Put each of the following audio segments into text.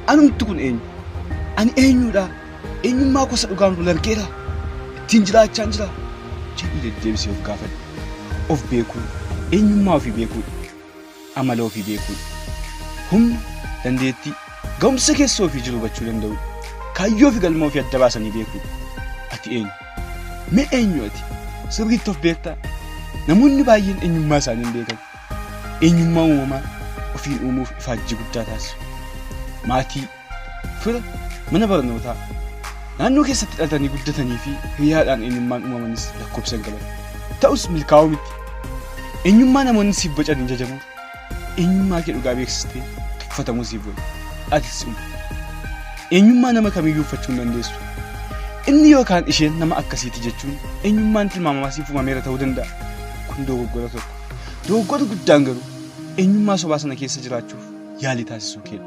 Anumti kun eenyu? Ani eenyuudha? Eenyummaa gosa dhugaan wal argeera? Ittiin jiraachaan jira? Jedhii deddeebisee of gaafadhu. Of beekuun eenyummaa ofii beekuudha. Amala ofii beekuudha. Humna, dandeettii, ga'umsa keessa ofii jiru hubachuu danda'uudha. Kaayyoo fi galma ofii adda baasanii beekuudha. Ati eenyu? Mee eenyu ati? Sirriitti of beektaa? Namoonni baay'een eenyummaa isaanii hin beekan. Eenyummaa uumamaa ofiin uumuuf ifaajjii guddaa taasisu. Maatii, fira, mana barnootaa, naannoo keessatti dhalatanii guddatanii fi hiriyaadhaan eenyummaan uumamanis lakkoofsa hin qaban. Ta'us milkaa'uu miti. Eenyummaa namoonni siif bocan hin jajamu. Eenyummaa kee dhugaa beeksistee tuffatamuu siif wayya. Atis uuma. Eenyummaa nama kamiyyuu uffachuu hin dandeessu. Inni yookaan isheen nama akkasiiti jechuun eenyummaan tilmaamamaa siif uumameera ta'uu danda'a. Kun dogoggora tokko. Dogoggorri guddaan garuu eenyummaa sobaa sana keessa jiraachuuf yaalii taasisuu keedha.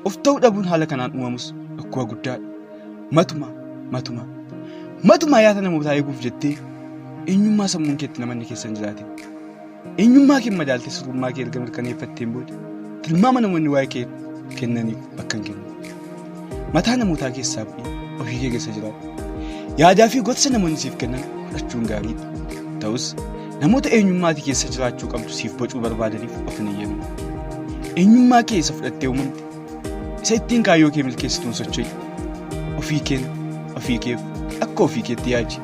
Of ta'uu dhabuun haala kanaan uumamus dhukkuba guddaadha. Matuma, matuma, matumaa yaada namootaa eeguuf jettee eenyummaa sammuun keetti namanni keessa hin jiraatin. Eenyummaa kee madaaltee sirrummaa kee erga mirkaneeffatteen booda tilmaama namoonni waa'ee kee kennaniif bakka hin kennu. Mataa namootaa keessaa bu'ii ofii kee keessa jiraadhu. Yaadaa fi gorsa namoonni siif kennan fudhachuun gaariidha. Ta'us namoota eenyummaa ati keessa jiraachuu qabdu siif bocuu barbaadaniif of hin eeyyamin. Eenyummaa kee isa fudhattee uumamte, isa ittiin kaayyoo kee milkeessituun socho'i. Ofii keen, ofii keef, akka ofii keetti yaadi.